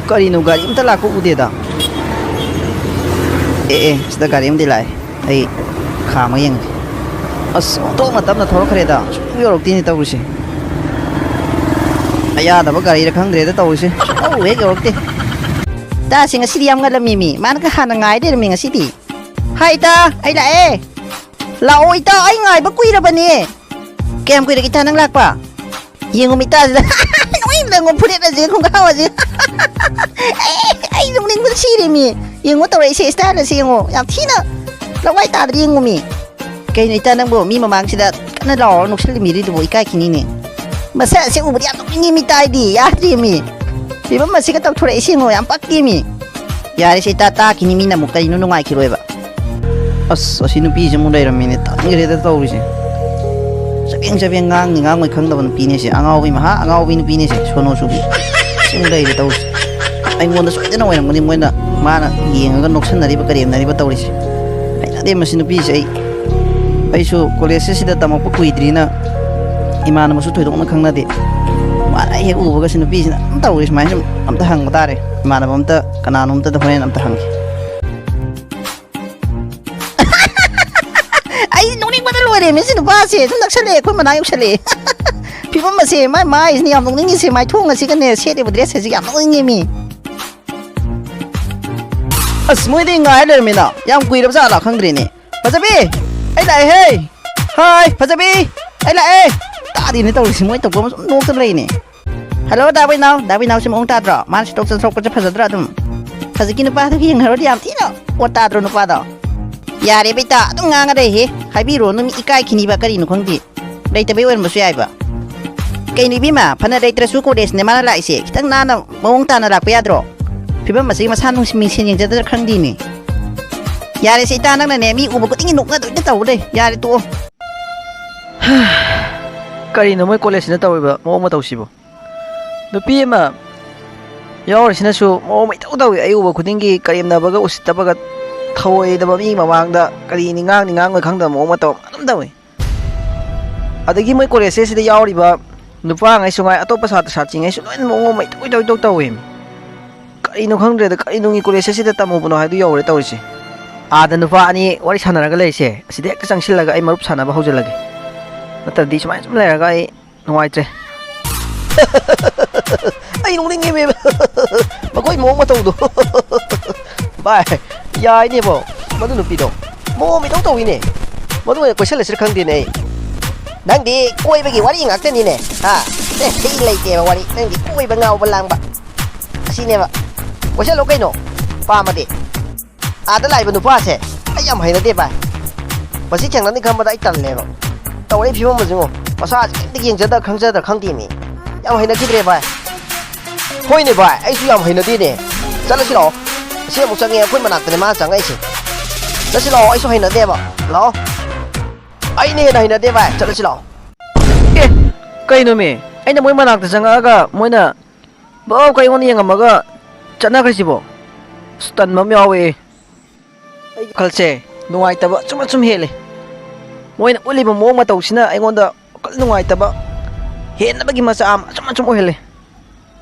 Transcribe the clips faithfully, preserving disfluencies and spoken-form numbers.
ꯀꯔꯤꯅꯣ, ꯒꯥꯔꯤ ꯑꯝꯇ ꯂꯥꯛꯄ ꯎꯗꯦꯗ꯫ ꯑꯦ, ꯑꯦ, ꯁꯤꯗ ꯒꯥꯔꯤ ꯑꯃꯗꯤ ꯂꯥꯛꯑꯦ꯫ ꯑꯩ ꯈꯥꯝꯃ ꯌꯦꯡꯒꯦ꯫ ꯑꯁ, ꯑꯣꯟꯊꯣꯛꯅ ꯇꯞꯅ ꯊꯧꯔꯛꯈ꯭ꯔꯦꯗ꯫ ꯁꯨꯡꯌꯧ ꯌꯧꯔꯛꯇꯦꯅꯦ ꯇꯧꯔꯤꯁꯦ꯫ ꯑꯌꯥꯗꯕ ꯒꯥꯔꯤꯔ ꯈꯪꯗ꯭ꯔꯦꯗ ꯇꯧꯔꯤꯁꯦ꯫ ꯁꯨꯡꯌꯧ ꯍꯦꯛ ꯌꯧꯔꯛꯇꯦ꯫ ꯏꯇꯥꯁꯦ ꯉꯁꯤꯗꯤ ꯌꯥꯝ ꯉꯜꯂꯝꯃꯦꯃꯤ꯫ ꯃꯥꯅꯒ ꯍꯥꯟꯅ ꯉꯥꯏ ꯂꯩꯔꯝꯃꯦ ꯉꯁꯤꯗꯤ꯫ ꯍꯥꯏ ꯏꯇꯥ, ꯑꯩ ꯂꯥꯛꯑꯦ꯫ ꯂꯥꯛꯑꯣ ꯏꯇꯥ, ꯑꯩ ꯉꯥꯏꯕ ꯀꯨꯏꯔꯕꯅꯦ꯫ ꯀꯌꯥꯝ ꯀꯨꯏꯔꯒꯦ ꯏꯇꯥ ꯅꯪ ꯂꯥꯛꯄ? ꯌꯦꯡꯉꯨ ꯃꯤꯇꯥꯁꯤꯗ꯫ ꯅꯣꯏ ꯌꯦꯡꯉꯣ, ꯐꯨꯔꯤꯠ ꯑꯁꯤ, ꯈꯣꯡꯒ꯭ꯔꯥꯎ ꯑꯁꯤ꯫ ꯑꯩ, ꯑꯩ ꯅꯣꯛꯅꯤꯡꯕꯗ ꯁꯤꯔꯦꯃꯤ꯫ ꯌꯦꯡꯉꯣ ꯇꯧꯔꯛꯏꯁꯦ, style ꯑꯁꯤ ꯌꯦꯡꯉꯣ꯫ ꯌꯥꯝ ꯊꯤꯅ ꯂꯋꯥꯏ ꯇꯥꯗ꯭ꯔ ꯌꯦꯡꯉꯨ ꯃꯤ꯫ ꯀꯩꯅꯣ ꯏꯇꯥ ꯅꯪꯕꯨ ꯃꯤ ꯃꯃꯥꯡꯁꯤꯗ ꯀꯟꯅ ꯂꯥꯎꯔꯒ ꯅꯣꯛꯁꯜꯂꯝꯃꯤꯔꯤꯗꯨꯕꯨ? ꯏꯀꯥꯏꯈꯤꯅꯤꯅꯦ꯫ ꯃꯁꯛ ꯑꯁꯤ ꯎꯕꯗ ꯌꯥꯝ ꯅꯣꯛꯅꯤꯡꯉꯤ ꯃꯤ ꯇꯥꯏꯗꯤ, ꯌꯥꯗ꯭ꯔꯤ ꯃꯤ꯫ ꯐꯤꯕꯝ ꯑꯁꯤꯒ ꯇꯧꯊꯣꯔꯛꯏꯁꯤ ꯌꯦꯡꯉꯣ, ꯌꯥꯝ ꯄꯛꯇꯦ ꯃꯤ꯫ ꯌꯥꯔꯦꯁꯦ ꯏꯇꯥ, ꯇꯥꯈꯤꯅꯤ ꯃꯤꯅ ꯑꯃꯨꯛ, ꯀꯔꯤꯅꯣ ꯅꯨꯡꯉꯥꯏꯈꯤꯔꯣꯏꯕ꯫ ꯑꯁ, ꯑꯁꯤ ꯅꯨꯄꯤꯁꯦ ꯑꯃꯨꯛ ꯂꯩꯔꯝꯃꯤꯅꯦ, ꯇꯟꯈ꯭ꯔꯦꯗ ꯇꯧꯔꯤꯁꯦ꯫ ꯆꯕꯦꯡ ꯆꯕꯦꯡ ꯉꯥꯡꯅꯤ ꯉꯥꯡꯉꯣꯏ ꯈꯪꯗꯕ ꯅꯨꯄꯤꯅꯦꯁꯦ, ꯑꯉꯥꯎꯕꯤ ꯃꯍꯥ ꯑꯉꯥꯎꯕꯤ ꯅꯨꯄꯤꯅꯦꯁꯦ, ꯁꯣꯅꯣ ꯆꯨꯕꯤ꯫ ꯁꯤ ꯑꯃꯨꯛ ꯂꯩꯔꯦ ꯇꯧꯔꯤꯁꯦ꯫ ꯑꯩꯉꯣꯟꯗ ꯁꯣꯏꯗꯅ ꯑꯣꯏꯔꯝꯒꯅꯤ ꯃꯣꯏꯅ, ꯃꯥꯅ ꯌꯦꯡꯉꯒ ꯅꯣꯛꯁꯟꯅꯔꯤꯕ ꯀꯔꯦꯝꯅꯔꯤꯕ ꯇꯧꯔꯤꯁꯦ꯫ ꯍꯩꯅꯗꯦ ꯃꯁꯤ ꯅꯨꯄꯤꯁꯦ ꯑꯩ꯫ ꯑꯩꯁꯨ ꯀꯣꯂꯦꯖꯁꯦ ꯁꯤꯗ ꯇꯝꯃꯛꯄ ꯀꯨꯏꯗ꯭ꯔꯤꯅ ꯏꯃꯥꯟꯅꯕꯁꯨ ꯊꯣꯏꯗꯣꯛꯅ ꯈꯪꯅꯗꯦ꯫ ꯃꯥꯅ ꯍꯦꯛ ꯎꯕꯒ ꯁꯤ ꯅꯨꯄꯤꯁꯤꯅ ꯑꯗꯨꯝ ꯇꯧꯔꯤ ꯁꯨꯃꯥꯏꯅ, ꯁꯨꯝ ꯑꯝꯇ ꯍꯪꯕ ꯇꯥꯔꯦ꯫ ꯏꯃꯥꯟꯅꯕ ꯑꯝꯇ, ꯀꯅꯥꯅꯣ ꯑꯝꯇꯗ ꯍꯣꯔꯦꯟ ꯑꯝꯇ ꯍꯪꯒꯦ꯫ ꯑꯩ ꯅꯣꯛꯅꯤꯡꯕꯅ ꯂꯣꯏꯔꯦ ꯃꯤ, ꯁꯤ ꯅꯨꯄꯥꯁꯦ ꯁꯨꯝ ꯅꯛꯁꯜꯂꯛꯑꯦ, ꯑꯩꯈꯣꯏ ꯃꯅꯥꯛ ꯌꯧꯁꯜꯂꯛꯑꯦ꯫ ꯐꯤꯕꯝ ꯑꯁꯦ, ꯃꯥꯏ ꯃꯥꯏꯁꯤꯅ ꯌꯥꯝ ꯅꯣꯛꯅꯤꯡꯉꯤꯁꯦ, ꯃꯥꯏꯊꯣꯡ ꯑꯁꯤꯒꯅꯦ, ꯁꯦꯠꯂꯤꯕ dress ꯑꯁꯤꯒ ꯌꯥꯝ ꯅꯣꯛꯅꯤꯡꯉꯦ ꯃꯤ꯫ ꯑꯁ, ꯃꯣꯏꯗꯤ ꯉꯥꯏ ꯂꯩꯔꯝꯃꯤꯅ, ꯌꯥꯝ ꯀꯨꯏꯔꯕ ꯖꯥꯠꯂꯥ ꯈꯪꯗ꯭ꯔꯦꯅꯦ꯫ ꯐꯖꯕꯤ, ꯑꯩ ꯂꯥꯛꯑꯦꯍꯦ꯫ ꯍꯥꯏ ꯐꯖꯕꯤ, ꯑꯩ ꯂꯥꯛꯑꯦ꯫ ꯇꯥꯗꯦꯅꯦ ꯇꯧꯔꯤꯁꯤ, ꯃꯣꯏ ꯇꯧꯕ ꯑꯃ ꯁꯨꯝ ꯅꯣꯛꯇꯅ ꯂꯩꯅꯦ꯫ ꯍꯜꯂꯣ ꯗꯥ ꯕꯩꯅꯥꯎ, ꯗꯥ ꯕꯩꯅꯥꯎꯁꯤ ꯃꯑꯣꯡ ꯇꯥꯗ꯭ꯔꯣ? ꯃꯥꯅ ꯁꯤ ꯇꯣꯛ ꯆꯠꯊꯣꯛꯄꯁꯦ ꯐꯖꯗ꯭ꯔꯣ ꯑꯗꯨꯝ? ꯍꯧꯖꯤꯛꯀꯤ ꯅꯨꯄꯥꯗꯨꯒ ꯌꯦꯡꯅꯔꯨꯔꯗꯤ ꯌꯥꯝ ꯊꯤꯅ ꯑꯣꯠ ꯇꯥꯗ꯭ꯔꯣ ꯅꯨꯄꯥꯗꯣ? ꯌꯥꯔꯦ ꯕꯦꯇꯥ, ꯑꯗꯨꯝ ꯉꯥꯡꯉ ꯂꯩꯍꯦ꯫ ꯍꯥꯏꯕꯤꯔꯣꯅꯨ, ꯃꯤ ꯏꯀꯥꯏꯈꯤꯅꯤꯕ, ꯀꯔꯤꯅꯣ ꯈꯪꯗꯦ꯫ ꯂꯩꯇꯕꯩ ꯑꯣꯏꯔꯝꯕꯁꯨ ꯌꯥꯏꯕ꯫ ꯀꯩꯅꯣ ꯏꯕꯦꯝꯃ, ꯐꯅ ꯂꯩꯇ꯭ꯔꯁꯨ ꯀꯣꯂꯦꯖꯅꯦ ꯃꯥꯅ ꯂꯥꯛꯏꯁꯦ, ꯈꯤꯇꯪ ꯅꯥꯟꯅ ꯃꯑꯣꯡ ꯇꯥꯅ ꯂꯥꯛꯄ ꯌꯥꯗ꯭ꯔꯣ? ꯐꯤꯕꯝ ꯑꯁꯤ ꯃꯁꯥ ꯅꯨꯡꯁꯤ ꯃꯤꯡꯁꯦꯟ ꯌꯦꯡꯖꯗ꯭ꯔꯥ ꯈꯪꯗꯦꯅꯦ꯫ ꯌꯥꯔꯦꯁꯦ ꯏꯇꯥ, ꯅꯪꯅꯅꯦ ꯃꯤ ꯎꯕ ꯈꯨꯗꯤꯡꯒꯤ ꯅꯣꯛꯅꯗꯣꯏꯗ ꯇꯧ ꯂꯩ꯫ ꯌꯥꯔꯦ ꯇꯣꯛꯑꯣ꯫ ꯀꯔꯤꯅꯣ ꯃꯣꯏ ꯀꯣꯂꯦꯖꯁꯤꯅ ꯇꯧꯔꯤꯕ ꯃꯑꯣꯡ ꯃꯇꯧꯁꯤꯕꯨ? ꯅꯨꯄꯤ ꯑꯃ ꯌꯥꯎꯔꯤꯁꯤꯅꯁꯨ ꯃꯑꯣꯡ ꯑꯃ ꯏꯇꯧ ꯇꯧꯏ, ꯑꯩ ꯎꯕ ꯈꯨꯗꯤꯡꯒꯤ ꯀꯔꯦꯝꯅꯕꯒ ꯎꯁꯤꯠꯇꯕꯒ, ꯊꯧꯑꯣꯏꯗꯕ ꯃꯤ ꯃꯃꯥꯡꯗ ꯀꯔꯤꯅꯤ ꯉꯥꯡꯅꯤ ꯉꯥꯡꯉꯣꯏ ꯈꯪꯗꯕ ꯃꯑꯣꯡ ꯃꯇꯧ ꯑꯗꯨꯝ ꯇꯧꯏ꯫ ꯑꯗꯒꯤ ꯃꯣꯏ ꯀꯣꯂꯦꯖꯁꯦ ꯁꯤꯗ ꯌꯥꯎꯔꯤꯕ ꯅꯨꯄꯥꯉꯩꯁꯨ ꯉꯥꯏ, ꯑꯇꯣꯞꯄ ꯁꯥꯇ꯭ꯔ ꯁꯥꯇ꯭ꯔꯤꯉꯩꯁꯨ ꯂꯣꯏꯅ ꯃꯑꯣꯡ ꯑꯃ ꯏꯇꯧ ꯏꯇꯧ ꯏꯇꯧ ꯇꯧꯏ꯫ ꯀꯔꯤꯅꯣ ꯈꯪꯗ꯭ꯔꯦꯗ, ꯀꯔꯤ ꯅꯨꯡꯒꯤ ꯀꯣꯂꯦꯖꯁꯦ ꯁꯤꯗ ꯇꯝꯃꯨꯕꯅꯣ ꯍꯥꯏꯗꯨ ꯌꯧꯔꯦ ꯇꯧꯔꯤꯁꯦ꯫ ꯑꯥꯗ ꯅꯨꯄꯥ ꯑꯅꯤ ꯋꯥꯔꯤ ꯁꯥꯟꯅꯔꯒ ꯂꯩꯔꯤꯁꯦ, ꯑꯁꯤꯗ ꯍꯦꯛꯇ ꯆꯪꯁꯤꯜꯂꯒ ꯑꯩ ꯃꯔꯨꯞ ꯁꯥꯟꯅꯕ ꯍꯧꯖꯤꯜꯂꯒꯦ꯫ ꯅꯠꯇ꯭ꯔꯗꯤ ꯁꯨꯃꯥꯏꯅ ꯁꯨꯝ ꯂꯩꯔꯒ ꯑꯩ ꯅꯨꯡꯉꯥꯏꯇ꯭ꯔꯦ꯫ ꯑꯩ ꯅꯣꯛꯅꯤꯡꯉꯦꯃꯦ꯫ ꯃꯈꯣꯏ ꯃꯑꯣꯡ ꯃꯇꯧꯗꯣ꯫ ꯚꯥꯏ, ꯌꯥꯏꯅꯦꯕꯣ, ꯃꯗꯨ ꯅꯨꯄꯤꯗꯣ꯫ ꯃꯑꯣꯡ ꯃꯤꯇꯧ ꯇꯧꯏꯅꯦ꯫ ꯃꯗꯨ ꯑꯣꯏꯅ ꯀꯣꯏꯁꯜꯂꯁꯤꯔ ꯈꯪꯗꯦꯅꯦ ꯑꯩ꯫ ꯅꯪꯗꯤ ꯀꯣꯏꯕꯒꯤ ꯋꯥꯔꯤ ꯉꯥꯛꯇꯅꯤꯅꯦ꯫ ꯍꯥ? ꯑꯦ, ꯑꯩ ꯂꯩꯇꯦꯕ ꯋꯥꯔꯤ꯫ ꯅꯪꯗꯤ ꯀꯣꯏꯕ ꯉꯥꯎꯕ ꯂꯥꯡꯕ꯫ ꯑꯁꯤꯅꯦꯕ꯫ ꯀꯣꯏꯁꯜꯂꯣ ꯀꯩꯅꯣ, ꯄꯥꯝꯃꯗꯤ꯫ ꯑꯥꯗ ꯂꯥꯛꯏꯕ ꯅꯨꯄꯥꯁꯦ ꯑꯩ ꯌꯥꯝ ꯍꯩꯅꯗꯦ ꯚꯥꯏ꯫ ꯃꯁꯤ ꯊꯦꯡꯅꯅꯤ ꯈꯟꯕꯗ ꯑꯩ ꯇꯜꯂꯦꯕ꯫ ꯇꯧꯔꯛꯏ ꯐꯤꯕꯝ ꯑꯁꯤꯉꯣ, ꯃꯁꯥꯁꯦ ꯀꯩꯝꯇ ꯌꯦꯡꯖꯗ ꯈꯪꯖꯗ ꯈꯪꯗꯦꯃꯤ꯫ ꯌꯥꯝ ꯍꯩꯅꯈꯤꯗ꯭ꯔꯦ ꯚꯥꯏ꯫ ꯍꯣꯏꯅꯦ ꯚꯥꯏ, ꯑꯩꯁꯨ ꯌꯥꯝ ꯍꯩꯅꯗꯦꯅꯦ꯫ ꯆꯠꯂꯁꯤ ꯂꯥꯛꯑꯣ꯫ ꯑꯁꯤ ꯑꯃꯨꯛ ꯆꯪꯉꯦ, ꯑꯩꯈꯣꯏ ꯃꯅꯥꯛꯇꯅꯦ ꯃꯥ ꯆꯪꯉꯛꯏꯁꯦ꯫ ꯆꯠꯁꯤ ꯂꯥꯛꯑꯣ, ꯑꯩꯁꯨ ꯍꯩꯅꯗꯦꯕ꯫ ꯂꯥꯛꯑꯣ꯫ ꯑꯩꯅ ꯍꯦꯟꯅ ꯍꯩꯅꯗꯦ ꯚꯥꯏ, ꯆꯠꯂꯁꯤ ꯂꯥꯛꯑꯣ꯫ ꯑꯦ, ꯀꯩꯅꯣꯃꯤ? ꯑꯩꯅ ꯃꯣꯏ ꯃꯅꯥꯛꯇ ꯆꯪꯉꯛꯑꯒ ꯃꯣꯏꯅ ꯕꯞ ꯀꯩꯉꯣꯟꯗ ꯌꯦꯡꯉꯝꯃꯒ ꯆꯠꯅꯈ꯭ꯔꯤꯁꯤꯕꯣ? ꯑꯁ, ꯇꯟꯕ ꯑꯃ ꯌꯥꯎꯋꯦ꯫ ꯑꯩꯒꯤ ꯋꯥꯈꯜꯁꯦ ꯅꯨꯡꯉꯥꯏꯇꯕ ꯑꯁꯨꯝ ꯑꯁꯨꯝ ꯍꯦꯜꯂꯦ꯫ ꯃꯣꯏꯅ ꯎꯠꯂꯤꯕ ꯃꯑꯣꯡ ꯃꯇꯧꯁꯤꯅ ꯑꯩꯉꯣꯟꯗ ꯋꯥꯈꯜ ꯅꯨꯡꯉꯥꯏꯇꯕ ꯍꯦꯟꯅꯕꯒꯤ ꯃꯆꯥꯛ ꯑꯃ ꯑꯁꯨꯝ ꯑꯁꯨꯝ ꯑꯣꯏꯍꯜꯂꯦ꯫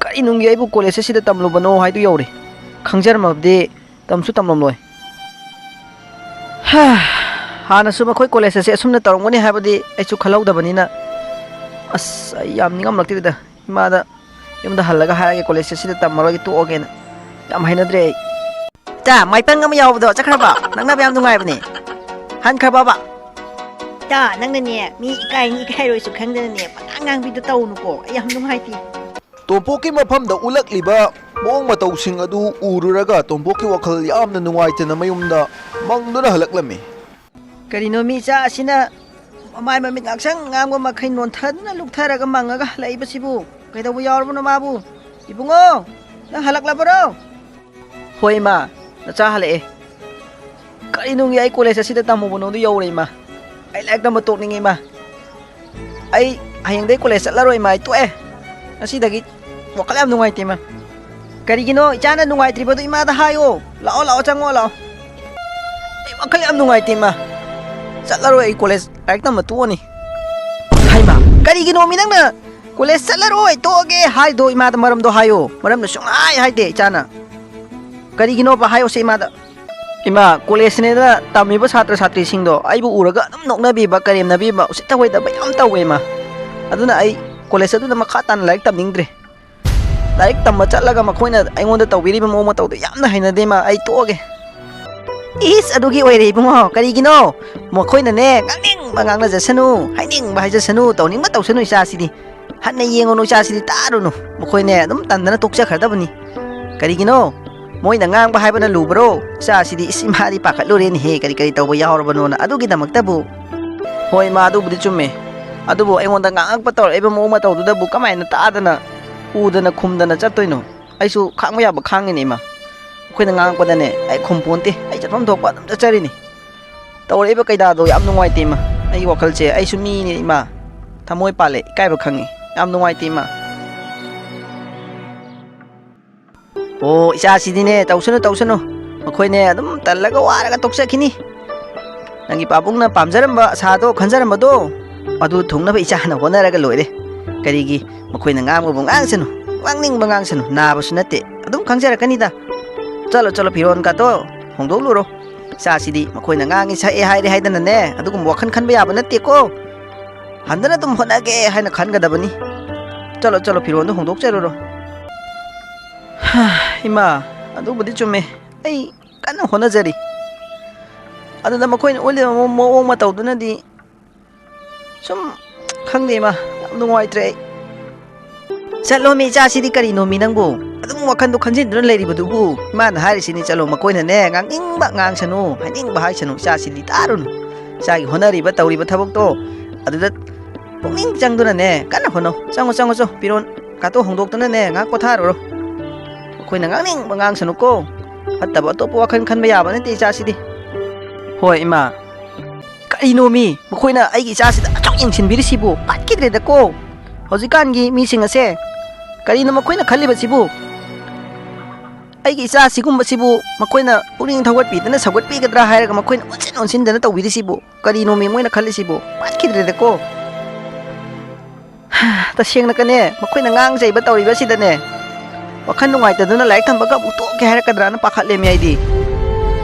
ꯀꯔꯤ ꯅꯨꯡꯒꯤ ꯑꯩꯕꯨ ꯀꯣꯂꯦꯖ ꯑꯁꯤꯗ ꯇꯝꯂꯨꯕꯅꯣ ꯍꯥꯏꯗꯨ ꯌꯧꯔꯦ꯫ ꯈꯪꯖꯔꯝꯃꯕꯗꯤ ꯇꯝꯁꯨ ꯇꯝꯂꯝꯂꯣꯏ꯫ ꯍꯥ, ꯍꯥꯟꯅꯁꯨ ꯃꯈꯣꯏ ꯀꯣꯂꯦꯖ ꯑꯁꯦ ꯑꯁꯨꯝꯅ ꯇꯧꯔꯝꯒꯅꯤ ꯍꯥꯏꯕꯗꯤ ꯑꯩꯁꯨ ꯈꯜꯍꯧꯗꯕꯅꯤꯅ꯫ ꯑꯁ, ꯑꯩ ꯌꯥꯝ ꯅꯤꯡꯉꯝꯂꯛꯇꯦꯗ꯫ ꯏꯃꯥꯗ ꯌꯨꯝꯗ ꯍꯜꯂꯒ ꯍꯥꯏꯔꯒꯦ, ꯀꯣꯂꯦꯖ ꯑꯁꯤꯗ ꯇꯝꯃꯔꯣꯏꯒꯦ, ꯇꯣꯛꯑꯒꯦꯅ꯫ ꯌꯥꯝ ꯍꯩꯅꯗ꯭ꯔꯦ ꯑꯩ꯫ ꯏꯇꯥ, ꯃꯥꯏꯄꯪ ꯑꯃ ꯌꯥꯎꯕꯗꯣ ꯆꯠꯈ꯭ꯔꯕ? ꯅꯛꯅꯕ ꯌꯥꯝ ꯅꯨꯡꯉꯥꯏꯕꯅꯦ꯫ ꯍꯟꯈ꯭ꯔꯕꯕ? ꯏꯇꯥ, ꯅꯪꯅꯅꯦ, ꯃꯤ ꯏꯀꯥꯏꯅꯤ ꯏꯀꯥꯏꯔꯣꯏꯁꯨ ꯈꯪꯗꯅꯅꯦ, ꯄꯉꯥꯡ ꯉꯥꯡꯕꯤꯗꯣ ꯇꯧꯅꯨꯀꯣ꯫ ꯑꯩ ꯌꯥꯝ ꯅꯨꯡꯉꯥꯏꯇꯦ꯫ ꯇꯣꯝꯄꯣꯛꯀꯤ ꯃꯐꯝꯗ ꯎꯠꯂꯛꯂꯤꯕ ꯃꯑꯣꯡ ꯃꯇꯧꯁꯤꯡ ꯑꯗꯨ ꯎꯔꯨꯔꯒ ꯇꯣꯝꯄꯣꯛꯀꯤ ꯋꯥꯈꯜ ꯌꯥꯝꯅ ꯅꯨꯡꯉꯥꯏꯇꯅ ꯃꯌꯨꯝꯗ ꯃꯪꯗꯨꯅ ꯍꯜꯂꯛꯂꯝꯃꯤ꯫ ꯀꯔꯤꯅꯣ ꯃꯤ ꯏꯆꯥ ꯑꯁꯤꯅ ꯃꯃꯥꯏ ꯃꯃꯤꯠ ꯉꯥꯛꯁꯪ ꯉꯥꯡꯕ ꯃꯈꯩ ꯅꯣꯟꯊꯗꯨꯅ ꯂꯨꯞꯊꯔꯒ ꯃꯪꯉꯒ ꯍꯜꯂꯛꯏꯕꯁꯤꯕꯨ? ꯀꯩꯗꯧꯕ ꯌꯥꯎꯔꯕꯅꯣ ꯃꯥꯕꯨ? ꯏꯕꯨꯡꯉꯣ, ꯅꯪ ꯍꯜꯂꯛꯂꯕꯔꯣ? ꯍꯣꯏ ꯏꯃꯥ, ꯅꯆꯥ ꯍꯜꯂꯛꯑꯦ꯫ ꯀꯔꯤ ꯅꯨꯡꯒꯤ ꯑꯩ ꯀꯣꯂꯦꯖ ꯑꯁꯤꯗ ꯇꯝꯃꯨꯕꯅꯣꯗꯨ ꯌꯧꯔꯦ ꯏꯃꯥ꯫ ꯑꯩ ꯂꯥꯏꯔꯤꯛ ꯇꯝꯕ ꯇꯣꯛꯅꯤꯡꯉꯦ ꯏꯃꯥ꯫ ꯑꯩ ꯍꯌꯦꯡꯗꯩ ꯀꯣꯂꯦꯖ ꯆꯠꯂꯔꯣꯏ ꯏꯃꯥ, ꯑꯩ ꯇꯣꯛꯑꯦ꯫ ꯉꯁꯤꯗꯒꯤ ꯋꯥꯈꯜ ꯌꯥꯝ ꯅꯨꯡꯉꯥꯏꯇꯦ ꯏꯃꯥ꯫ ꯀꯔꯤꯒꯤꯅꯣ ꯏꯆꯥꯅ ꯅꯨꯡꯉꯥꯏꯇ꯭ꯔꯤꯕꯗꯨ ꯏꯃꯥꯗ ꯍꯥꯏꯌꯣ꯫ ꯂꯥꯛꯑꯣ, ꯂꯥꯛꯑꯣ, ꯆꯪꯉꯣ, ꯂꯥꯛꯑꯣ꯫ ꯑꯩ ꯋꯥꯈꯜ ꯌꯥꯝ ꯅꯨꯡꯉꯥꯏꯇꯦ ꯏꯃꯥ꯫ ꯆꯠꯂꯔꯣꯏ ꯑꯩ ꯀꯣꯂꯦꯖ, ꯂꯥꯏꯔꯤꯛ ꯇꯝꯕ ꯇꯣꯛꯑꯅꯤ꯫ ꯍꯩꯃꯥ, ꯀꯔꯤꯒꯤꯅꯣ ꯃꯤ ꯅꯪꯅ "ꯀꯣꯂꯦꯖ ꯆꯠꯂꯔꯣꯏ, ꯇꯣꯛꯑꯒꯦ" ꯍꯥꯏꯗꯣ ꯏꯃꯥꯗ ꯃꯔꯝꯗꯣ ꯍꯥꯏꯌꯣ꯫ ꯃꯔꯝꯗꯣ ꯁꯨꯡꯍꯥꯏ ꯍꯥꯏꯗꯦ ꯏꯆꯥꯅ꯫ ꯀꯔꯤꯒꯤꯅꯣꯕ ꯍꯥꯏꯌꯣꯁꯦ ꯏꯃꯥꯗ꯫ "ꯏꯃꯥ, ꯀꯣꯂꯦꯖꯅꯦꯅ ꯇꯝꯃꯤꯕ ꯁꯥꯇ꯭ꯔ ꯁꯥꯇ꯭ꯔꯤꯁꯤꯡꯗꯣ ꯑꯩꯕꯨ ꯎꯔꯒ ꯑꯗꯨꯝ ꯅꯣꯛꯅꯕꯤꯕ, ꯀꯔꯦꯝꯅꯕꯤꯕ, ꯎꯁꯤꯠ ꯊꯑꯣꯏꯗꯕ ꯌꯥꯝ ꯇꯧꯋꯦ ꯏꯃꯥ꯫ ꯑꯗꯨꯅ ꯑꯩ ꯀꯣꯂꯦꯖ ꯑꯗꯨꯗ ꯃꯈꯥ ꯇꯥꯅ ꯂꯥꯏꯔꯤꯛ ꯇꯝꯅꯤꯡꯗ꯭ꯔꯦ꯫ ꯂꯥꯏꯔꯤꯛ ꯇꯝꯕ ꯆꯠꯂꯒ ꯃꯈꯣꯏꯅ ꯑꯩꯉꯣꯟꯗ ꯇꯧꯕꯤꯔꯤꯕ ꯃꯑꯣꯡ ꯃꯇꯧꯗꯣ ꯌꯥꯝꯅ ꯍꯩꯅꯗꯦ ꯏꯃꯥ, ꯑꯩ ꯇꯣꯛꯑꯒꯦ"꯫ ꯏꯁ, ꯑꯗꯨꯒꯤ ꯑꯣꯏꯔꯦ ꯏꯕꯨꯡꯉꯣ꯫ ꯀꯔꯤꯒꯤꯅꯣ? ꯃꯈꯣꯏꯅꯅꯦ, ꯉꯥꯡꯅꯤꯡꯕ ꯉꯥꯡꯅꯖꯁꯅꯨ, ꯍꯥꯏꯅꯤꯡꯕ ꯍꯥꯏꯖꯁꯅꯨ, ꯇꯧꯅꯤꯡꯕ ꯇꯧꯁꯅꯨ ꯏꯆꯥꯁꯤꯗꯤ꯫ ꯍꯟꯅ ꯌꯦꯡꯉꯨꯅꯨ ꯏꯆꯥꯁꯤꯗꯤ, ꯇꯥꯔꯨꯅꯨ꯫ ꯃꯈꯣꯏꯅꯦ ꯑꯗꯨꯝ ꯇꯟꯗꯅ ꯇꯣꯛꯆꯈ꯭ꯔꯗꯕꯅꯤ꯫ ꯀꯔꯤꯒꯤꯅꯣ? ꯃꯣꯏꯅ ꯉꯥꯡꯕ ꯍꯥꯏꯕꯅ ꯂꯨꯕ꯭ꯔꯣ? ꯏꯆꯥꯁꯤꯗꯤ, ꯏꯁ, ꯏꯃꯥꯗꯤ ꯄꯥꯈꯠꯂꯨꯔꯦꯅꯦꯍꯦ, ꯀꯔꯤ ꯀꯔꯤ ꯇꯧꯕ ꯌꯥꯎꯔꯕꯅꯣꯅ꯫ ꯑꯗꯨꯒꯤꯗꯃꯛꯇꯕꯨ꯫ ꯍꯣꯏ ꯏꯃꯥ, ꯑꯗꯨꯕꯨꯗꯤ ꯆꯨꯝꯃꯦ꯫ ꯑꯗꯨꯕꯨ ꯑꯩꯉꯣꯟꯗ ꯉꯥꯡꯉꯛꯄ ꯇꯧꯔꯛꯏꯕ ꯃꯑꯣꯡ ꯃꯇꯧꯗꯨꯗꯕꯨ ꯀꯃꯥꯏꯅ ꯇꯥꯗꯅ, ꯎꯗꯅ ꯈꯨꯝꯗꯅ ꯆꯠꯇꯣꯏꯅꯣ? ꯑꯩꯁꯨ ꯈꯥꯡꯕ ꯌꯥꯕ ꯈꯥꯡꯉꯤꯅꯦ ꯏꯃꯥ꯫ ꯑꯩꯈꯣꯏꯅ ꯉꯥꯡꯉꯛꯄꯗꯅꯦ ꯑꯩ ꯈꯨꯝ ꯄꯣꯟꯇꯦ, ꯑꯩ ꯆꯠꯐꯝ ꯊꯣꯛꯄ ꯑꯗꯨꯝ ꯆꯠꯆꯔꯤꯅꯤ꯫ ꯇꯧꯔꯛꯏꯕ ꯀꯩꯗꯥꯗꯣ ꯌꯥꯝ ꯅꯨꯡꯉꯥꯏꯇꯦ ꯏꯃꯥ꯫ ꯑꯩꯒꯤ ꯋꯥꯈꯜꯁꯦ, ꯑꯩꯁꯨ ꯃꯤꯅꯦ ꯏꯃꯥ꯫ ꯊꯃꯣꯏ ꯄꯥꯜꯂꯦ, ꯏꯀꯥꯏꯕ ꯈꯪꯉꯤ꯫ ꯌꯥꯝ ꯅꯨꯡꯉꯥꯏꯇꯦ ꯏꯃꯥ꯫ ꯑꯣ, ꯏꯆꯥꯁꯤꯗꯤꯅꯦ, ꯇꯧꯁꯅꯨ, ꯇꯧꯁꯅꯨ꯫ ꯃꯈꯣꯏꯅꯦ ꯑꯗꯨꯝ ꯇꯜꯂꯒ ꯋꯥꯔꯒ ꯇꯣꯛꯆꯈꯤꯅꯤ꯫ ꯅꯪꯒꯤ ꯄꯥꯕꯨꯡꯅ ꯄꯥꯝꯖꯔꯝꯕ ꯑꯁꯥꯗꯣ, ꯈꯟꯖꯔꯝꯕꯗꯣ, ꯑꯗꯨ ꯊꯨꯡꯅꯕ ꯏꯆꯥꯅ ꯍꯣꯠꯅꯔꯒ ꯂꯣꯏꯔꯦ꯫ ꯀꯔꯤꯒꯤ? ꯃꯈꯣꯏꯅ ꯉꯥꯡꯕꯕꯨ ꯉꯥꯡꯁꯅꯨ, ꯉꯥꯡꯅꯤꯡꯕ ꯉꯥꯡꯁꯅꯨ, ꯅꯥꯕꯁꯨ ꯅꯠꯇꯦ, ꯑꯗꯨꯝ ꯈꯪꯖꯔꯛꯀꯅꯤꯗ꯫ ꯆꯠꯂꯣ, ꯆꯠꯂꯣ, ꯐꯤꯔꯣꯟ ꯀꯥꯇꯣ ꯍꯣꯡꯗꯣꯛꯂꯨꯔꯣ꯫ ꯏꯆꯥꯁꯤꯗꯤ ꯃꯈꯣꯏꯅ ꯉꯥꯡꯉꯤ ꯁꯛꯑꯦ ꯍꯥꯏꯔꯦ ꯍꯥꯏꯗꯅꯅꯦ, ꯑꯗꯨꯒꯨꯝꯕ ꯋꯥꯈꯜ ꯈꯟꯕ ꯌꯥꯕ ꯅꯠꯇꯦꯀꯣ꯫ ꯍꯟꯗꯅ ꯑꯗꯨꯝ ꯍꯣꯠꯅꯒꯦ ꯍꯥꯏꯅ ꯈꯟꯒꯗꯕꯅꯤ꯫ ꯆꯠꯂꯣ, ꯆꯠꯂꯣ, ꯐꯤꯔꯣꯟꯗꯣ ꯍꯣꯡꯗꯣꯛꯆꯔꯨꯔꯣ꯫ ꯍꯥ, ꯏꯃꯥ, ꯑꯗꯨꯕꯨꯗꯤ ꯆꯨꯝꯃꯦ꯫ ꯑꯩ ꯀꯟꯅ ꯍꯣꯠꯅꯖꯔꯤ꯫ ꯑꯗꯨꯗ ꯃꯈꯣꯏꯅ ꯎꯠꯂꯤꯕ ꯃꯑꯣꯡ ꯃꯇꯧꯗꯨꯅꯗꯤ ꯁꯨꯝ, ꯈꯪꯗꯦ ꯏꯃꯥ, ꯌꯥꯝ ꯅꯨꯡꯉꯥꯏꯇ꯭ꯔꯦ ꯑꯩ꯫ ꯆꯠꯂꯣꯃꯤ, ꯏꯆꯥꯁꯤꯗꯤ ꯀꯔꯤꯅꯣꯃꯤ ꯅꯪꯕꯨ? ꯑꯗꯨꯝ ꯋꯥꯈꯟꯗꯣ ꯈꯟꯖꯤꯟꯗꯨꯅ ꯂꯩꯔꯤꯕꯗꯨꯕꯨ? ꯏꯃꯥꯅ ꯍꯥꯏꯔꯤꯁꯤꯅꯤ, ꯆꯠꯂꯣ, ꯃꯈꯣꯏꯅꯅꯦ, ꯉꯥꯡꯅꯤꯡꯕ ꯉꯥꯡꯁꯅꯨ, ꯍꯥꯏꯅꯤꯡꯕ ꯍꯥꯏꯁꯅꯨ, ꯏꯆꯥꯁꯤꯗꯤ ꯇꯥꯔꯨꯅꯨ꯫ ꯏꯆꯥꯒꯤ ꯍꯣꯠꯅꯔꯤꯕ, ꯇꯧꯔꯤꯕ ꯊꯕꯛꯇꯣ ꯑꯗꯨꯗ ꯄꯨꯛꯅꯤꯡ ꯆꯪꯗꯨꯅꯅꯦ, ꯀꯟꯅ ꯍꯣꯠꯅꯧ꯫ ꯆꯪꯉꯣ, ꯆꯪꯉꯣ, ꯆꯣ, ꯐꯤꯔꯣꯟ ꯀꯥꯇꯣ ꯍꯣꯡꯗꯣꯛꯇꯨꯅꯅꯦ, ꯉꯥꯏꯍꯥꯛ ꯄꯣꯊꯥꯔꯨꯔꯣ꯫ ꯑꯩꯈꯣꯏꯅ ꯉꯥꯡꯅꯤꯡꯕ ꯉꯥꯡꯁꯅꯨꯀꯣ꯫ ꯐꯠꯇꯕ ꯑꯇꯣꯞꯄ ꯋꯥꯈꯜ ꯈꯟꯕ ꯌꯥꯕ ꯅꯠꯇꯦ, ꯏꯆꯥꯁꯤꯗꯤ꯫ ꯍꯣꯏ, ꯏꯃꯥ꯫ ꯀꯔꯤꯅꯣꯃꯤ, ꯃꯈꯣꯏꯅ ꯑꯩꯒꯤ ꯏꯆꯥꯁꯤꯗ ꯑꯁꯨꯛ ꯌꯦꯡꯁꯤꯟꯕꯤꯔꯤꯁꯤꯕꯨ? ꯐꯠꯈꯤꯗ꯭ꯔꯦꯗꯀꯣ ꯍꯧꯖꯤꯛꯀꯥꯟꯒꯤ ꯃꯤꯁꯤꯡ ꯑꯁꯦ꯫ ꯀꯔꯤꯅꯣ ꯃꯈꯣꯏꯅ ꯈꯜꯂꯤꯕꯁꯤꯕꯨ? ꯑꯩꯒꯤ ꯏꯆꯥ ꯁꯤꯒꯨꯝꯕꯁꯤꯕꯨ ꯃꯈꯣꯏꯅ ꯄꯨꯛꯅꯤꯡ ꯊꯧꯒꯠꯄꯤꯗꯅ ꯁꯧꯒꯠꯄꯤꯒꯗ꯭ꯔꯥ ꯍꯥꯏꯔꯒ ꯃꯈꯣꯏꯅ ꯑꯣꯟꯁꯤꯟ ꯑꯣꯟꯁꯤꯟꯗꯅ ꯇꯧꯕꯤꯔꯤꯁꯤꯕꯨ? ꯀꯔꯤꯅꯣꯃꯤ ꯃꯣꯏꯅ ꯈꯜꯂꯤꯁꯤꯕꯨ? ꯐꯠꯈꯤꯗ꯭ꯔꯦꯗꯀꯣ꯫ ꯇꯁꯦꯡꯅꯀꯅꯦ, ꯃꯈꯣꯏꯅ ꯉꯥꯡ ꯆꯩꯕ ꯇꯧꯔꯤꯕꯁꯤꯗꯅꯦ, ꯋꯥꯈꯜ ꯅꯨꯡꯉꯥꯏꯇꯗꯨꯅ ꯂꯥꯏꯔꯤꯛ ꯇꯝꯕꯒ ꯑꯃꯨꯛ ꯇꯣꯛꯀꯦ ꯍꯥꯏꯔꯛꯀꯗ꯭ꯔꯥꯅ ꯄꯥꯈꯠꯂꯦꯃꯤ ꯑꯩꯗꯤ꯫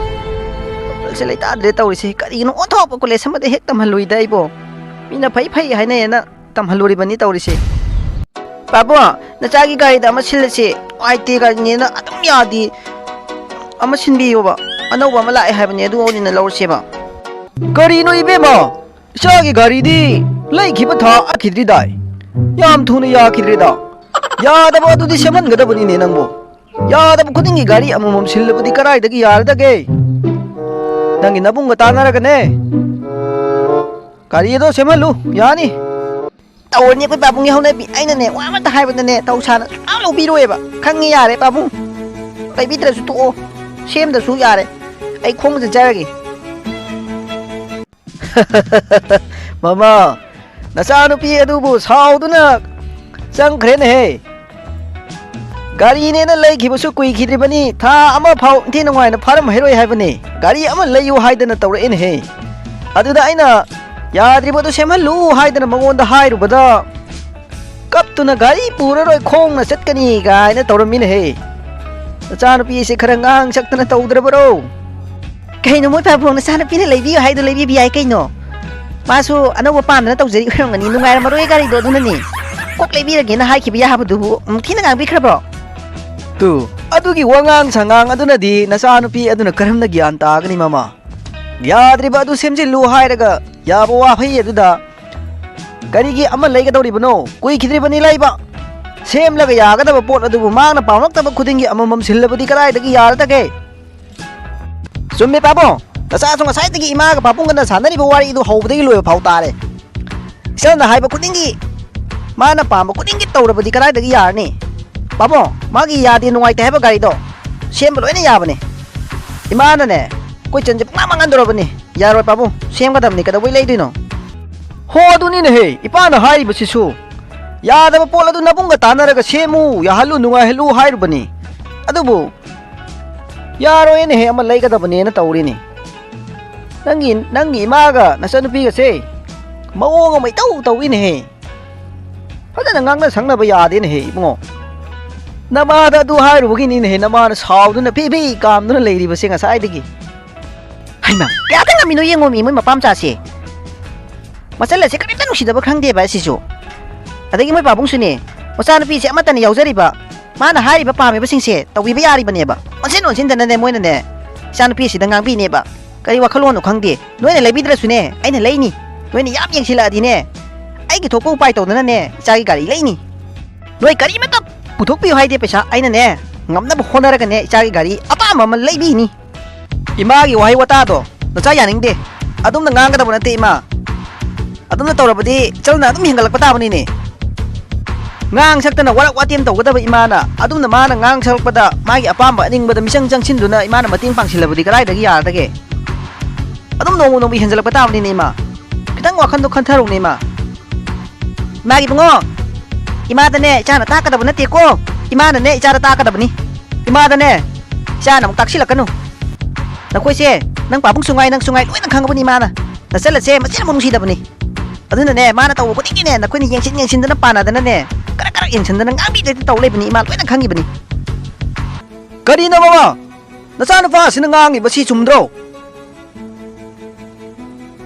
ꯋꯥꯈꯜꯁꯦ ꯂꯩꯇꯥꯗ꯭ꯔꯦ ꯇꯧꯔꯤꯁꯦ꯫ ꯀꯔꯤꯒꯤꯅꯣ ꯑꯣꯟꯊꯣꯛꯄ ꯀꯣꯂꯦꯖ ꯑꯃꯗ ꯍꯦꯛ ꯇꯝꯍꯜꯂꯨꯏꯗ ꯑꯩꯕꯣ? ꯃꯤꯅ ꯐꯩ ꯐꯩ ꯍꯥꯏꯅꯩꯌꯦꯅ ꯇꯝꯍꯜꯂꯨꯔꯤꯕꯅꯤ ꯇꯧꯔꯤꯁꯦ꯫ ꯄꯥꯕꯨꯡ, ꯅꯆꯥꯒꯤ ꯒꯥꯔꯤꯗ ꯑꯃ ꯁꯤꯜꯂꯁꯤ꯫ ꯅꯨꯡꯉꯥꯏꯇꯦ, ꯒꯥꯔꯤꯅꯦꯅ ꯑꯗꯨꯝ ꯌꯥꯗꯦ꯫ ꯑꯃ ꯁꯤꯟꯕꯤꯌꯣꯕ꯫ ꯑꯅꯧꯕ ꯑꯃ ꯂꯥꯛꯑꯦ ꯍꯥꯏꯕꯅꯦ, ꯑꯗꯨ ꯑꯣꯏꯅ ꯂꯧꯔꯁꯦꯕ꯫ ꯀꯔꯤꯅꯣ ꯏꯕꯦꯝꯃ? ꯏꯆꯥꯒꯤ ꯒꯥꯔꯤꯗꯤ ꯂꯩꯈꯤꯕ ꯊꯥ ꯐꯥꯈꯤꯗ꯭ꯔꯤꯗꯥꯏ? ꯌꯥꯝ ꯊꯨꯅ ꯌꯥꯈꯤꯗ꯭ꯔꯦꯗ꯫ ꯌꯥꯗꯕ ꯑꯗꯨꯗꯤ ꯁꯦꯝꯍꯟꯒꯗꯕꯅꯤꯅꯦ ꯅꯪꯕꯨ꯫ ꯌꯥꯗꯕ ꯈꯨꯗꯤꯡꯒꯤ ꯒꯥꯔꯤ ꯑꯃꯃꯝ ꯁꯤꯜꯂꯕꯗꯤ ꯀꯗꯥꯏꯗꯒꯤ ꯌꯥꯔꯗꯒꯦ? ꯅꯪꯒꯤ ꯅꯕꯨꯡꯒ ꯇꯥꯟꯅꯔꯒꯅꯦ, ꯒꯥꯔꯤ ꯑꯗꯣ ꯁꯦꯝꯍꯜꯂꯨ, ꯌꯥꯅꯤ꯫ ꯇꯧꯔꯅꯤ ꯑꯩꯈꯣꯏ ꯄꯥꯕꯨꯡꯒꯤ ꯍꯧꯅꯕꯤ꯫ ꯑꯩꯅꯅꯦ, ꯋꯥ ꯑꯃꯇ ꯍꯥꯏꯕꯗꯅꯦ, ꯊꯧꯁꯥꯅ ꯁꯨꯡꯂꯧ ꯂꯧꯕꯤꯔꯣꯏꯕ꯫ ꯈꯪꯉꯤ, ꯌꯥꯔꯦ ꯄꯥꯕꯨꯡ꯫ ꯂꯩꯕꯤꯗ꯭ꯔꯁꯨ ꯇꯣꯛꯑꯣ꯫ ꯁꯦꯝꯗ꯭ꯔꯁꯨ ꯌꯥꯔꯦ꯫ ꯑꯩ ꯈꯣꯡꯅ ꯆꯠꯆꯔꯒꯦ꯫ ꯃꯃꯥ, ꯅꯆꯥꯅꯨꯄꯤ ꯑꯗꯨꯕꯨ ꯁꯥꯎꯗꯨꯅ ꯆꯪꯈ꯭ꯔꯦꯅꯦꯍꯦ꯫ ꯒꯥꯔꯤꯅꯦꯅ ꯂꯩꯈꯤꯕꯁꯨ ꯀꯨꯏꯈꯤꯗ꯭ꯔꯤꯕꯅꯤ, ꯊꯥ ꯑꯃ ꯐꯥꯎ ꯏꯟꯊꯤ ꯅꯨꯡꯉꯥꯏꯅ ꯐꯥꯔꯝꯍꯩꯔꯣꯏ ꯍꯥꯏꯕꯅꯤ꯫ ꯒꯥꯔꯤ ꯑꯃ ꯂꯩꯌꯨ ꯍꯥꯏꯗꯅ ꯇꯧꯔꯛꯑꯦꯅꯦꯍꯦ꯫ ꯑꯗꯨꯗ ꯑꯩꯅ ꯌꯥꯗ꯭ꯔꯤꯕꯗꯨ ꯁꯦꯝꯍꯜꯂꯨ ꯍꯥꯏꯗꯅ ꯃꯉꯣꯟꯗ ꯍꯥꯏꯔꯨꯕꯗ, ꯀꯞꯇꯨꯅ ꯒꯥꯔꯤ ꯄꯨꯔꯔꯣꯏ, ꯈꯣꯡꯅ ꯆꯠꯀꯅꯤ ꯀꯥꯏꯅ ꯇꯧꯔꯝꯃꯤꯅꯦꯍꯦ꯫ ꯅꯆꯥꯅꯨꯄꯤꯁꯦ ꯈꯔ ꯉꯥꯡ ꯁꯛꯇꯅ ꯇꯧꯗ꯭ꯔꯕꯔꯣ? ꯀꯩꯅꯣ ꯃꯣꯏ ꯄꯥꯕꯨꯡ, ꯅꯆꯥꯅꯨꯄꯤꯅ ꯂꯩꯕꯤꯌꯨ ꯍꯥꯏꯗꯣ ꯂꯩꯕꯤꯕ ꯌꯥꯏ ꯀꯩꯅꯣ꯫ ꯃꯥꯁꯨ ꯑꯅꯧꯕ ꯄꯥꯝꯗꯅ ꯇꯧꯖꯔꯤ ꯑꯣꯏꯔꯝꯒꯅꯤ, ꯅꯨꯡꯉꯥꯏꯔꯝꯃꯔꯣꯏ ꯒꯥꯔꯤꯗꯣ ꯑꯗꯨꯅꯅꯦ꯫ ꯀꯣꯛ ꯂꯩꯕꯤꯔꯒꯦꯅ ꯍꯥꯏꯈꯤꯕ ꯌꯥꯕꯗꯨꯕꯨ ꯑꯃꯨꯛ ꯊꯤꯅ ꯉꯥꯡꯕꯤꯈ꯭ꯔꯕꯣ? ꯇꯨ, ꯑꯗꯨꯒꯤ ꯋꯥꯉꯥꯡ ꯁꯉꯥꯡ ꯑꯗꯨꯅꯗꯤ ꯅꯆꯥꯅꯨꯄꯤ ꯑꯗꯨꯅ ꯀꯔꯝꯅ ꯒ꯭ꯌꯥꯟ ꯇꯥꯒꯅꯤ ꯃꯃꯥ? ꯌꯥꯗ꯭ꯔꯤꯕ ꯑꯗꯨ ꯁꯦꯝꯖꯤꯜꯂꯨ ꯍꯥꯏꯔꯒ ꯌꯥꯕ ꯋꯥꯍꯩ ꯑꯗꯨꯗ ꯀꯔꯤꯒꯤ ꯑꯃ ꯂꯩꯒꯗꯧꯔꯤꯕꯅꯣ? ꯀꯨꯏꯈꯤꯗ꯭ꯔꯤꯕꯅꯤ ꯂꯩꯕ꯫ ꯁꯦꯝꯂꯒ ꯌꯥꯒꯗꯕ ꯄꯣꯠ ꯑꯗꯨꯕꯨ ꯃꯥꯅ ꯄꯥꯝꯂꯛꯇꯕ ꯈꯨꯗꯤꯡꯒꯤ ꯑꯃꯃꯝ ꯁꯤꯜꯂꯕꯗꯤ ꯀꯗꯥꯏꯗꯒꯤ ꯌꯥꯔꯗꯒꯦ? ꯆꯨꯝꯃꯦ ꯄꯥꯕꯨꯡ, ꯅꯆꯥꯁꯨ ꯉꯁꯥꯏꯗꯒꯤ ꯏꯃꯥꯒ ꯄꯥꯕꯨꯡꯒꯅ ꯁꯥꯟꯅꯔꯤꯕ ꯋꯥꯔꯤꯗꯨ ꯍꯧꯕꯗꯒꯤ ꯂꯣꯏꯕ ꯐꯥꯎ ꯇꯥꯔꯦ꯫ ꯏꯆꯟꯅ ꯍꯥꯏꯕ ꯈꯨꯗꯤꯡꯒꯤ ꯃꯥꯅ ꯄꯥꯝꯕ ꯈꯨꯗꯤꯡꯒꯤ ꯇꯧꯔꯕꯗꯤ ꯀꯗꯥꯏꯗꯒꯤ ꯌꯥꯔꯅꯤ? ꯄꯥꯕꯨꯡ, ꯃꯥꯒꯤ ꯌꯥꯗꯦ ꯅꯨꯡꯉꯥꯏꯇꯦ ꯍꯥꯏꯕ ꯒꯥꯔꯤꯗꯣ ꯁꯦꯝꯕ ꯂꯣꯏꯅ ꯌꯥꯕꯅꯤ꯫ ꯏꯃꯥꯅꯅꯦ, ꯑꯩꯈꯣꯏ ꯏꯆꯟꯁꯦ ꯄꯨꯡꯃꯥꯡ ꯃꯥꯡꯍꯟꯗꯧꯔꯕꯅꯤ꯫ ꯌꯥꯔꯣꯏ ꯄꯥꯕꯨꯡ, ꯁꯦꯝꯒꯗꯕꯅꯤ, ꯀꯩꯗꯧꯕꯩ ꯂꯩꯗꯣꯏꯅꯣ? ꯍꯣ, ꯑꯗꯨꯅꯤꯅꯦꯍꯦ ꯏꯄꯥꯅ ꯍꯥꯏꯔꯤꯕꯁꯤꯁꯨ꯫ ꯌꯥꯗꯕ ꯄꯣꯠ ꯑꯗꯨ ꯅꯕꯨꯡꯒ ꯇꯥꯟꯅꯔꯒ ꯁꯦꯝꯃꯨ, ꯌꯥꯍꯜꯂꯨ, ꯅꯨꯡꯉꯥꯏꯍꯜꯂꯨ ꯍꯥꯏꯔꯨꯕꯅꯤ꯫ ꯑꯗꯨꯕꯨ ꯌꯥꯔꯣꯏꯅꯦꯍꯦ, ꯑꯃ ꯂꯩꯒꯗꯕꯅꯦꯅ ꯇꯧꯔꯤꯅꯦ꯫ ꯅꯪꯒꯤ, ꯅꯪꯒꯤ ꯏꯃꯥꯒ ꯅꯆꯟꯅꯨꯄꯤꯒꯁꯦ ꯃꯑꯣꯡ ꯑꯃ ꯏꯇꯧ ꯇꯧꯏꯅꯦꯍꯦ꯫ ꯐꯖꯅ ꯉꯥꯡꯅ ꯁꯛꯅꯕ ꯌꯥꯗꯦꯅꯦꯍꯦ ꯏꯕꯨꯡꯉꯣ꯫ ꯅꯃꯥꯗ ꯑꯗꯨ ꯍꯥꯏꯔꯨꯕꯒꯤꯅꯤꯅꯦꯍꯦ ꯅꯃꯥꯅ ꯁꯥꯎꯗꯨꯅ ꯐꯤ ꯐꯤ ꯀꯥꯝꯗꯨꯅ ꯂꯩꯔꯤꯕꯁꯦ ꯉꯁꯥꯏꯗꯒꯤ꯫ ꯍꯩꯃꯥ, ꯀꯌꯥꯗ ꯉꯝꯃꯤꯅꯣ ꯌꯦꯡꯉꯣꯃꯤ ꯃꯣꯏ ꯃꯄꯥ ꯃꯆꯥꯁꯦ꯫ ꯃꯆꯜ ꯑꯁꯦ ꯀꯔꯤꯝꯇ ꯅꯨꯡꯁꯤꯗꯕ ꯈꯪꯗꯦꯕ ꯑꯁꯤꯁꯨ꯫ ꯑꯗꯒꯤ ꯃꯣꯏ ꯄꯥꯕꯨꯡꯁꯨꯅꯦ, ꯃꯆꯥꯅꯨꯄꯤꯁꯦ ꯑꯃꯠꯇꯅ ꯌꯥꯎꯖꯔꯤꯕ, ꯃꯥꯅ ꯍꯥꯏꯔꯤꯕ ꯄꯥꯝꯃꯤꯕꯁꯤꯡꯁꯦ ꯇꯧꯕꯤꯕ ꯌꯥꯔꯤꯕꯅꯦꯕ꯫ ꯑꯣꯟꯁꯤꯟ ꯑꯣꯟꯁꯤꯟꯗꯅꯅꯦ ꯃꯣꯏꯅꯅꯦ ꯏꯆꯥꯅꯨꯄꯤ ꯑꯁꯤꯗ ꯉꯥꯡꯕꯤꯅꯦꯕ꯫ ꯀꯔꯤ ꯋꯥꯈꯜꯂꯣꯟꯅꯣ ꯈꯪꯗꯦ꯫ ꯅꯣꯏꯅ ꯂꯩꯕꯤꯗ꯭ꯔꯁꯨꯅꯦ, ꯑꯩꯅ ꯂꯩꯅꯤ꯫ ꯅꯣꯏꯅ ꯌꯥꯝ ꯌꯦꯡꯁꯤꯜꯂꯛꯑꯗꯤꯅꯦ, ꯑꯩꯒꯤ ꯊꯣꯛꯄ ꯎꯄꯥꯏ ꯇꯧꯗꯅꯅꯦ ꯏꯆꯥꯒꯤ ꯒꯥꯔꯤ ꯂꯩꯅꯤ꯫ ꯅꯣꯏ ꯀꯔꯤꯃꯠꯇ ꯄꯨꯊꯣꯛꯄꯤꯌꯨ ꯍꯥꯏꯗꯦ ꯄꯩꯁꯥ, ꯑꯩꯅꯅꯦ ꯉꯝꯅꯕ ꯍꯣꯠꯅꯔꯒꯅꯦ ꯏꯆꯥꯒꯤ ꯒꯥꯔꯤ ꯑꯄꯥꯝꯕ ꯑꯃ ꯂꯩꯕꯤꯅꯤ꯫ ꯏꯃꯥꯒꯤ ꯋꯥꯍꯩ ꯋꯥꯇꯥꯗꯣ ꯅꯆꯥ ꯌꯥꯅꯤꯡꯗꯦ꯫ ꯑꯗꯨꯝꯅ ꯉꯥꯡꯒꯗꯕ ꯅꯠꯇꯦ ꯏꯃꯥ꯫ ꯑꯗꯨꯝꯅ ꯇꯧꯔꯕꯗꯤ ꯆꯜꯅ ꯑꯗꯨꯝ ꯍꯦꯟꯒꯠꯂꯛꯄ ꯇꯥꯕꯅꯤꯅꯦ꯫ ꯉꯥꯡ ꯁꯛꯇꯅ ꯋꯥꯔꯛ ꯋꯥꯇꯦꯝ ꯇꯧꯒꯗꯕ ꯏꯃꯥꯅ ꯑꯗꯨꯝꯅ ꯃꯥꯅ ꯉꯥꯡ ꯁꯛꯂꯛꯄꯗ ꯃꯥꯒꯤ ꯑꯄꯥꯝꯕ ꯑꯅꯤꯡꯕꯗ ꯃꯤꯆꯪ ꯆꯪꯁꯤꯟꯗꯨꯅ ꯏꯃꯥꯅ ꯃꯇꯦꯡ ꯄꯥꯡꯁꯤꯜꯂꯕꯗꯤ ꯀꯗꯥꯏꯗꯒꯤ ꯌꯥꯔꯗꯒꯦ? ꯑꯗꯨꯝ ꯅꯣꯡꯃ ꯅꯣꯡꯃꯒꯤ ꯍꯦꯟꯖꯜꯂꯛꯄ ꯇꯥꯕꯅꯤꯅꯦ ꯏꯃꯥ꯫ ꯈꯤꯇꯪ ꯋꯥꯈꯜꯗꯣ ꯈꯟꯊꯔꯧꯅꯦ ꯏꯃꯥ꯫ ꯏꯃꯥꯒꯤ ꯏꯕꯨꯡꯉꯣ, ꯏꯃꯥꯗꯅꯦ ꯏꯆꯥꯅ ꯇꯥꯛꯀꯗꯕ ꯅꯠꯇꯦꯀꯣ꯫ ꯏꯃꯥꯅꯅꯦ ꯏꯆꯥꯗ ꯇꯥꯛꯀꯗꯕꯅꯤ꯫ ꯏꯃꯥꯗꯅꯦ ꯏꯆꯥꯅ ꯑꯃꯨꯛ ꯇꯥꯛꯁꯤꯜꯂꯛꯀꯅꯨ꯫ ꯅꯈꯣꯏꯁꯦ, ꯅꯪ ꯄꯥꯕꯨꯡꯁꯨ ꯉꯥꯏ, ꯅꯪꯁꯨ ꯉꯥꯏ, ꯂꯣꯏꯅ ꯈꯪꯉꯕꯅꯤ ꯏꯃꯥꯅ꯫ ꯅꯆꯜ ꯑꯁꯦ ꯃꯆꯦꯠ ꯑꯃ ꯅꯨꯡꯁꯤꯗꯕꯅꯤ꯫ ꯑꯗꯨꯅꯅꯦ, ꯃꯥꯅ ꯇꯧꯕ ꯈꯨꯗꯤꯡꯒꯤꯅꯦ, ꯅꯈꯣꯏꯅ ꯌꯦꯡꯁꯤꯟ ꯌꯦꯡꯁꯤꯟꯗꯅ ꯄꯥꯟꯅꯗꯅꯅꯦ, ꯀꯔꯛ ꯀꯔꯛ ꯌꯦꯡꯁꯤꯟꯗꯅ ꯉꯥꯡꯕꯤꯗ꯭ꯔꯗꯤ ꯇꯧ ꯂꯩꯕꯅꯤ ꯏꯃꯥ, ꯂꯣꯏꯅ ꯈꯪꯉꯤꯕꯅꯤ꯫ ꯀꯔꯤꯅꯣ ꯃꯃꯥ? ꯅꯆꯥꯅꯨꯄꯥ ꯑꯁꯤꯅ ꯉꯥꯡꯉꯤꯕꯁꯤ ꯆꯨꯝꯗ꯭ꯔꯣ?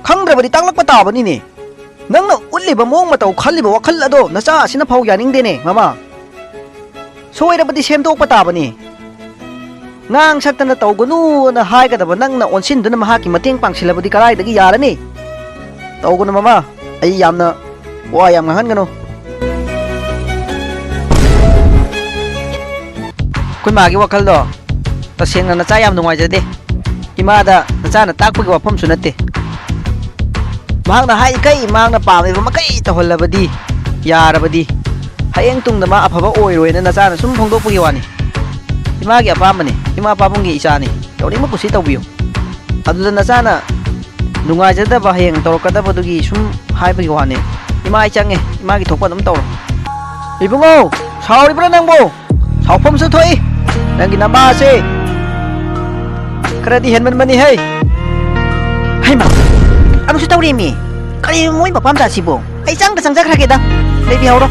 ꯈꯪꯗ꯭ꯔꯕꯗꯤ ꯇꯥꯛꯂꯛꯄ ꯇꯥꯕꯅꯤꯅꯦ꯫ ꯅꯪꯅ ꯎꯠꯂꯤꯕ ꯃꯑꯣꯡ ꯃꯇꯧ, ꯈꯜꯂꯤꯕ ꯋꯥꯈꯜ ꯑꯗꯣ ꯅꯆꯥ ꯑꯁꯤꯅ ꯐꯥꯎ ꯌꯥꯅꯤꯡꯗꯦꯅꯦ, ꯃꯃꯥ꯫ ꯁꯣꯏꯔꯕꯗꯤ ꯁꯦꯝꯗꯣꯛꯄ ꯇꯥꯕꯅꯤ꯫ ꯉꯥꯡ ꯁꯛꯇꯅ ꯇꯧꯒꯅꯨꯅ ꯍꯥꯏꯒꯗꯕ ꯅꯪꯅ ꯑꯣꯟꯁꯤꯟꯗꯨꯅ ꯃꯍꯥꯛꯀꯤ ꯃꯇꯦꯡ ꯄꯥꯡꯁꯤꯜꯂꯕꯗꯤ ꯀꯗꯥꯏꯗꯒꯤ ꯌꯥꯔꯅꯤ? ꯇꯧꯒꯅꯨ ꯃꯃꯥ, ꯑꯩ ꯌꯥꯝꯅ ꯋꯥ ꯌꯥꯝ ꯉꯥꯡꯍꯟꯒꯅꯨ꯫ ꯑꯩꯈꯣꯏ ꯃꯥꯒꯤ ꯋꯥꯈꯜꯗꯣ ꯇꯁꯦꯡꯅ ꯅꯆꯥ ꯌꯥꯝ ꯅꯨꯡꯉꯥꯏꯖꯗꯦ꯫ ꯏꯃꯥꯗ ꯅꯆꯥꯅ ꯇꯥꯛꯄꯒꯤ ꯋꯥꯐꯝꯁꯨ ꯅꯠꯇꯦ꯫ ꯃꯍꯥꯛꯅ ꯍꯥꯏꯔꯤꯈꯩ, ꯃꯍꯥꯛꯅ ꯄꯥꯝꯃꯤꯕ ꯃꯈꯩ ꯇꯧꯍꯜꯂꯕꯗꯤ, ꯌꯥꯔꯕꯗꯤ, ꯍꯌꯦꯡ ꯇꯨꯡꯗ ꯃꯥ ꯑꯐꯕ ꯑꯣꯏꯔꯣꯏꯅ ꯅꯆꯥꯅ ꯁꯨꯝ ꯐꯣꯡꯗꯣꯛꯄꯒꯤ ꯋꯥꯅꯤ꯫ ꯏꯃꯥꯒꯤ ꯑꯄꯥꯝꯕꯅꯤ, ꯏꯃꯥ ꯄꯥꯕꯨꯡꯒꯤ ꯏꯆꯥꯅꯤ, ꯇꯧꯅꯤꯡꯕ ꯀꯨꯁꯤ ꯇꯧꯕꯤꯌꯨ꯫ ꯑꯗꯨꯗ ꯅꯆꯥꯅ ꯅꯨꯡꯉꯥꯏꯖꯗꯕ ꯍꯌꯦꯡ ꯇꯧꯔꯛꯀꯗꯕꯗꯨꯒꯤ ꯁꯨꯝ ꯍꯥꯏꯕꯒꯤ ꯋꯥꯅꯤ꯫ ꯏꯃꯥ ꯑꯩ ꯆꯪꯉꯦ, ꯏꯃꯥꯒꯤ ꯊꯣꯛꯄ ꯑꯗꯨꯝ ꯇꯧꯔꯣ꯫ ꯏꯕꯨꯡꯉꯣ, ꯁꯥꯎꯔꯤꯕ꯭ꯔꯥ ꯅꯪꯕꯨ? ꯁꯥꯎꯐꯝꯁꯨ ꯊꯣꯛꯏ꯫ ꯅꯪꯒꯤ ꯅꯃꯥꯁꯦ ꯈꯔꯗꯤ ꯍꯦꯟꯃꯟꯕꯅꯤ ꯍꯦ꯫ ꯍꯩꯃꯥ, ꯑꯃꯨꯛꯁꯨ ꯇꯧꯔꯦꯃꯤ꯫ ꯀꯔꯤ ꯃꯣꯏ ꯃꯄꯥꯝꯆꯥꯁꯤꯕꯨ? ꯑꯩ ꯆꯪꯗ ꯆꯪꯖꯈ꯭ꯔꯒꯦꯗ꯫ ꯂꯩꯕꯤꯍꯧꯔꯣ꯫